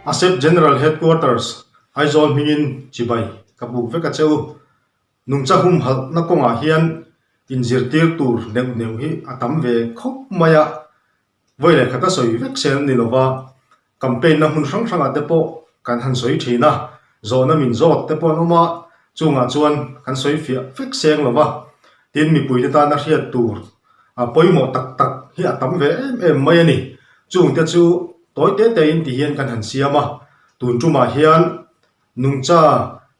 ASEP General Headquarters, Aizawl hmingin chibai ka buk vek a che u. Nungcha humhalhna kawngah hian inzirtir tur neuh neuh hi a tam ve khawp mai a, vawi leh khat a sawi vek se an ni lova, campaign na hmun hrang hrangah te pawh kan han sawi thin a, zawhna min zawt te pawh an awm a, chungah chuan kan sawi fiah vek seng lova, tin mipuite tana hriat tur a pawimawh tak tak hi a tam ve em em mai a ni. Chungte chu tawi te te in ti hian kan han siam a, tun tumah hian Nungcha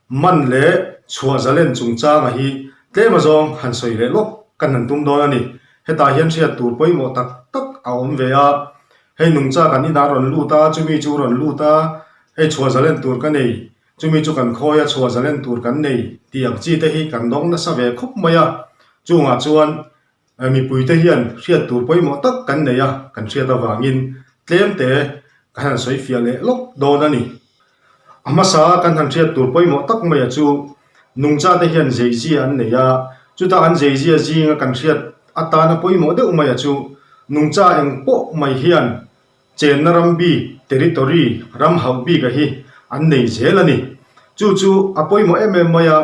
man leh chhuah zalen chungchanga hi tlem azawng han sawi leh lawk kan han tum dawn a ni. Hetah hian hriat tur pawimawh tak tak a awm ve a, hei nungcha kan inah rawn lut a, chumi chu rawn lut a, hei chhuah zalen tur ka nei, chumi chu kan khawi a chhuah zalen tur kan nei tih ang chi te hi kan dawng nasa ve khawp mai a, chungah chuan Mipuite hian hriat tur pawimawh tak kan nei a, kan hriat avangin tlem te kan han sawi fiah leh lawk dawn a ni. A hmasa kan han hriat tur pawimawh tak maia chu nungchate hian zeizia an nei a, chuta an zeizia zinga kan hriat atana pawimawh deuh maia chu nungcha eng pawh mai hian chenna ram bik, territory, ram hauh bika hi an nei zel a ni. Chu chu a pawimawh em em mai a,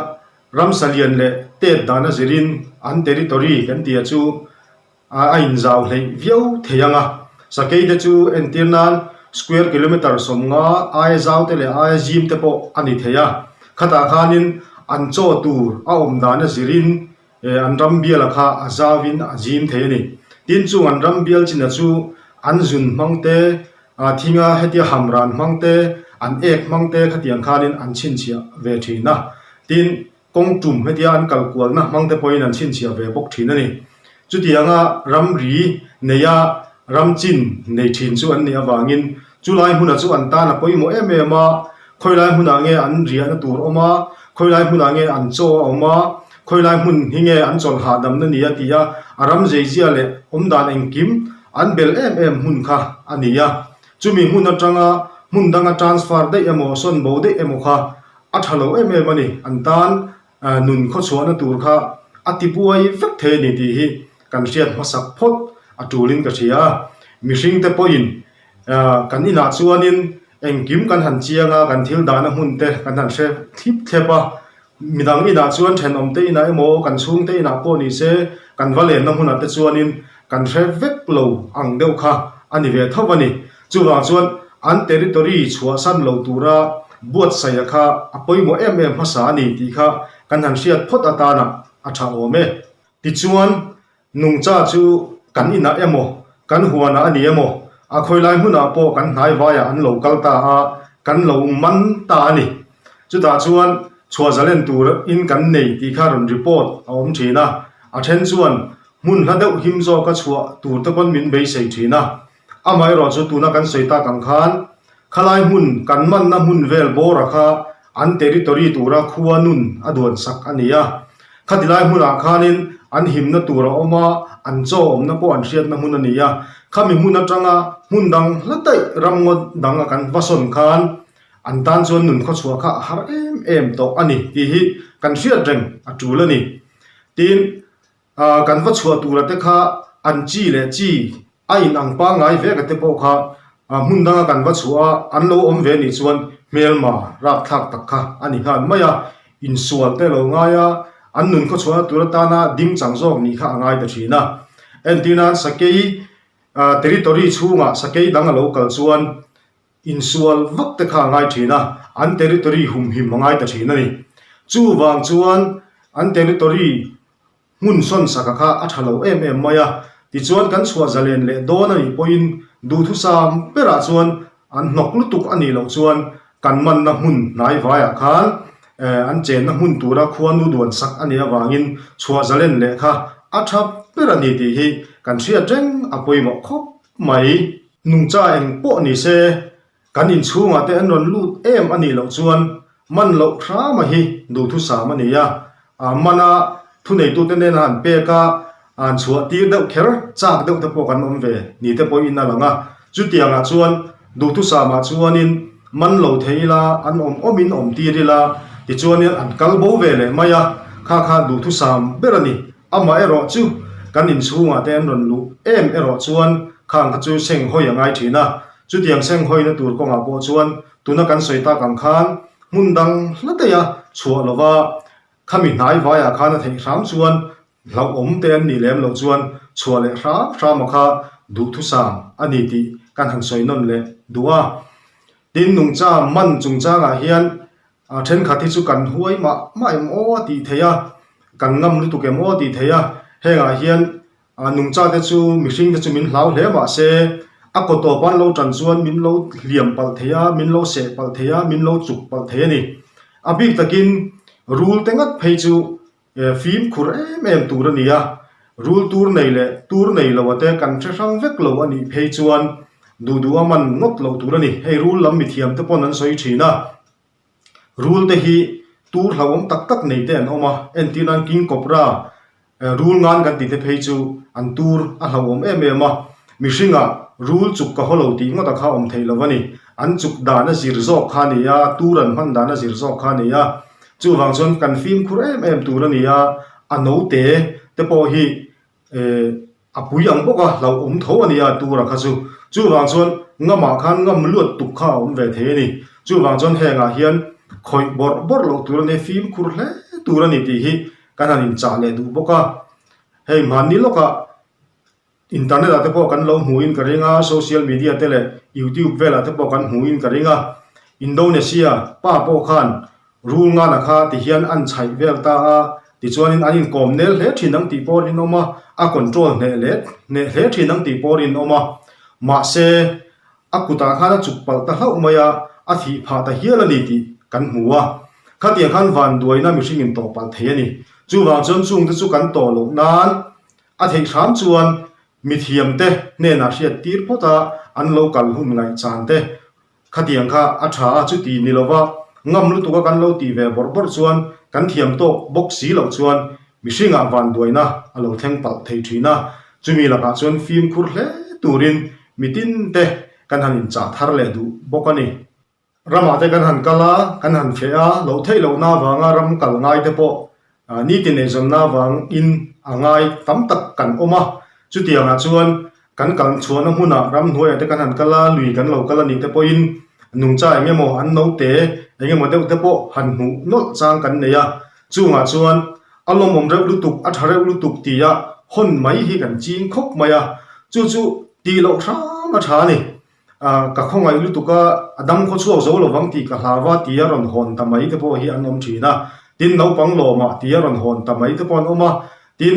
Ramsa lian leh tet dan a zirin an territory kan tih a chu a inzau hleih viau thei ang a. Sakei te chu entir nan square kilometre 50 aia zau te leh aia zim te pawh a ni thei a. Khatah khanin an chaw tur a awm dan a zirin an ram biala kha a zauin a zim thei a ni. Tin chung an ram bial chin a chu an zun hmang te, thinga hetia ham ran hmang te, an ek hmang te khatiang khanin an chhinchhiah ve thin a. Tin, kawng tum hetia an kal kualna hmang te pawhin an chhinchhiah ve bawk thin a ni. Chutianga ramri neia ram chin nei thin chu an nih avangin chulai hmuna chu an tan a pawimawh em em a, khawilai hmunah nge an riahna tur awm a, khawilai hmunah nge an chaw a awm a, khawilai hmun hi nge an chawlh hahdamna ni a ti a, a ram zeizia leh awmdan engkim An bel em em hmun kha a ni a, chumi hmun atanga hmun danga transfer daih emaw sawn bo daih emaw kha a tha lo em em a ni. An tan nun khawchhuahna tur kha a ti buai vek thei a ni tih hi kan hriat hmasak phawt a tulin ka hria a. Mihringte pawhin kan inah chuanin engkim kan han chiang a, kan thil dahna hmun te kan han hre thlip thlep a, Midang inah chuan thenawmte inah emaw kan chhungte inah pawh ni se kan va lenna hmunah te chuanin kan hre vek lo ang deuh kha a ni ve tho a ni. Chuvang chuan an territory chhuahsan lo tura buatsaih-a kha a pawimawh em em hmasa a ni tih kha kan han hriat phawt atana a tha awm e. Tichuan Nungcha chu kan inah emaw, kan huanah a ni emaw, a khawilai hmunah pawh kan hnai vaiah an lo kal ta a, kan lo man ta a ni. Chutah chuan chhuah zalen tur in kan nei tih kha rawn report a awm thin a, a then chuan hmun hla deuh him zawka chhuah tur te pawn min beisei thin a. Amaherawh chu tuna kan sawi tak ang khan khalai hmun kan manna hmun vel bawra kha an territory tura khua nun a duan sak a ni a. Khatilai hmunah khanin an himna tur a awm a, an chaw awmna pawh an hriatna hmun a ni a. Khami hmun atanga hmun dang hla daih ramngaw dang a kan va sawn khan an tan chuan nun khawchhuah kha a har em em tawh a ni tih hi kan hriat reng a tul a ni. Tin, Ahh kan va chhuah tura te kha an chi leh chi a in ang pangngai vek a te pawh kha hmun danga kan va chhuah a an lo awm ve nih chuan hmelma rapthlak tak kha a ni nghal mai a, insual te lo ngai a, an nun khawchhuahna tur atana ding chang zawk nih kha a ngai ta thin a. Entir nan sakei territory chhungah sakei dang a lo kal chuan insual vak te kha a ngai thin a, an territory humhim a ngai ta thin a ni. Chuvang chuan an territory Hmun sawn saka kha a tha lo em em mai a, tichuan kan chhuah zalen leh dawn a nih pawhin duhthusam berah chuan an hnawk lutuk a nih loh chuan kan manna hmun hnai vaiah khan an chenna hmun tura khuanu duan sak a nih avangin chhuah zalen leh kha a tha ber a ni tih hi kan hriat reng a pawimawh khawp mai. Nungcha eng pawh ni se Kan inchhungah te an rawn lut em a nih loh chuan man loh hrama hi duhthusam a ni a, mana thuneitute nena an pek a, an chhuah tir deuh kher chak deuh te pawh kan awm ve ni te pawhin a lang a. Chutiangah chuan duhthusamah chuanin man lo thei ila, an awm awmin awm tir ila, tichuanin an kal bo ve leh mai a, kha kha duhthusam ber a ni. Amaherawh chu kan inchhungah te an rawn luh em erawh chuan khang kha chu seng hawi a ngai thin a. Chutiang senghawina tur kawngah pawh chuan tuna kan sawi tak ang khan hmun dang hla daih a chhuah lova khami hnai vaiah khan a theih hram chuan hlauhawm te an nih lem loh chuan chhuah leh hram hram a kha duhthusam a ni tih kan han sawi nawn leh duh a. Tin, nungcha man chungchangah hian A thenkhat hi chu kan huai mah mah em aw a tih theih a, kan ngam lutuk em aw a tih theih a, hengah hian nungcha te chu mihring te chu min hlau hle mah se a kaw tawp an lo tan chuan min lo hliam palh thei a, min lo seh palh thei a, min lo chuk palh thei a ni. A bik takin rul te ngat phei chu fimkhur em em tur a ni a, rul tur nei leh tur nei lo ate kan hre hrang vek lo a nih phei chuan duh duh a man ngawt loh tur a ni. Hei rul lam mithiam te pawn an sawi thin a. Rul te hi tur hlauhawm tak tak nei te an awm a, entir nan King Cobra, rul ngan kan tih te phei chu an tur a hlauhawm em em a, mihringah rul chuk ka haw lo tih ngawt a kha awm theih lo a ni, an chuk dan a zir zawk kha a ni a, tur an hman dan a zir zawk kha a ni a, chuvang chuan kan fimkhur em em tur a ni a, a note te pawh hi Eh, a pui ang bawk a, hlauhawm tho a nia tura kha chu. Chuvang chuan ngamah khan ngam luat tuk kha a awm ve thei a ni. Chuvang chuan hengah hian khawih bawrh bawrh loh tur a nia, fimkhur hle tur a ni tih hi kan han inchah leh duh bawk a. Hei hmanni lawkah internet ah te pawh kan lo hmuhin ka ring a, social media te leh youtube velah te pawh kan hmuhin ka ring a. Indonesia pa pawh khan Rul ngana kha ti hian an chhaih vel ta a, tichuanin an inkawm nel hle thin ang tih pawh rinawm a, a control hneh leh hneh hle thin ang tih pawh rinawm a. Mahse, a kutah khan a chuk palh ta hlauh mai a, a thih phah ta hial a ni tih kan hmu a. Khatiang khan vanduaina mihring in tawh palh thei a ni. Chuvang chuan chungte chu kan tawh loh nan a theih hram chuan mithiamte hnenah hriat tir phawt a, an lo kal hun ngaihchan te Khatiang kha a tha a, chuti ni lova ngam lutuk a kan lo tih ve bawrh bawrh chuan kan thiam tawk bawk si loh chuan mihringah vanduaina a lo thleng palh thei thin a, chumi lakah chuan fimkhur hle turin mitin te kan han inchah thar leh duh bawk a ni. Ramah te kan han kal a, kan han feh a, loh theih lohna avanga ram kal ngai te pawh nitin eizawnna avangin a ngai tam tak kan awm a, chutiangah chuan Kan kal chhuahna hmunah ramhnuaiah te kan han kal a, lui kan lo kal a nih te pawhin nungcha eng emaw an note eng emaw deuh te pawh han hmuh nawlh chang kan nei a. Chungah chuan a lawmawm reuh lutuk, a tha reuh lutuk tia hawn mai hi kan ching khawp mai a. Chu chu tih loh hram a tha a ni. Ka khawngaih lutuk a, a dam khaw chhuak zo lovang tih ka hlau a tia rawn hawn ta mai te pawh hi an awm thin a. Tin, naupang lawmah tia rawn hawn ta mai te pawh an awm a. Tin,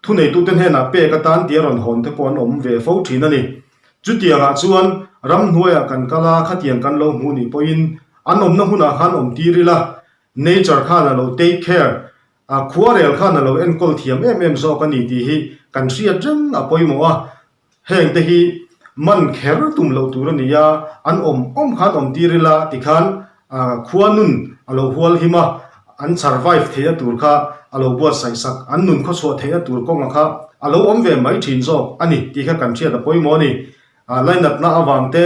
Thuneitute hnenah pek atan tia rawn hawn te pawh an awm ve fo thin a ni. Chutiangah chuan ramhnuaiah kan kal a, khatiang kan lo hmu nih pawhin an awmna hunah khan awm tir ila, nature khan a lo take care a, khuarel khan a lo enkawl thiam em em zawk a ni tih hi kan hriat reng a pawimawh a. Heng te hi man kher tum loh tur a ni a, an awm awm khan awm tir ila tikhan khua nun a lo hual him a, an survive theihna tur kha a lo buatsaih sak, an nun khawchhuah theihna tur kawnga kha a lo awm ve mai thin zawk a ni tih kha kan hriat a pawimawh a ni. Lainatna avang te,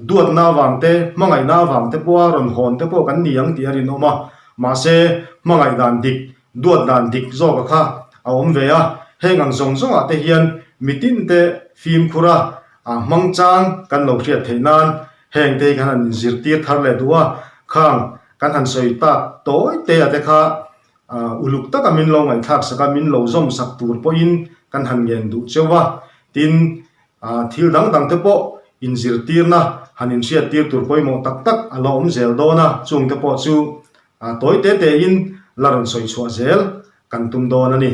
duatna avang te, hmangaihna avang te pawha rawn hawn te pawh kan ni ang tih a rinawm a, mahse hmangaih dan dik Duat dan dik zawka kha a awm ve a, heng ang zawng zawngah te hian mitin te fimkhur a, a hmang chang kan lo hriat theih nan heng te hi kan han inzirtir thar leh duh a, khang kan han sawi tak tawi te a te kha uluk taka min lo ngaihthlak sak a, min lo zawm sak tur pawhin kan han ngen duh cheu a, tin thil dang dang te pawh inzirtirna han inhriattir tur pawimawh tak tak a la awm zel dawn a, chung te pawh chu A tawi te te in la rawn sawi chhuah zel kan tum dawn a ni.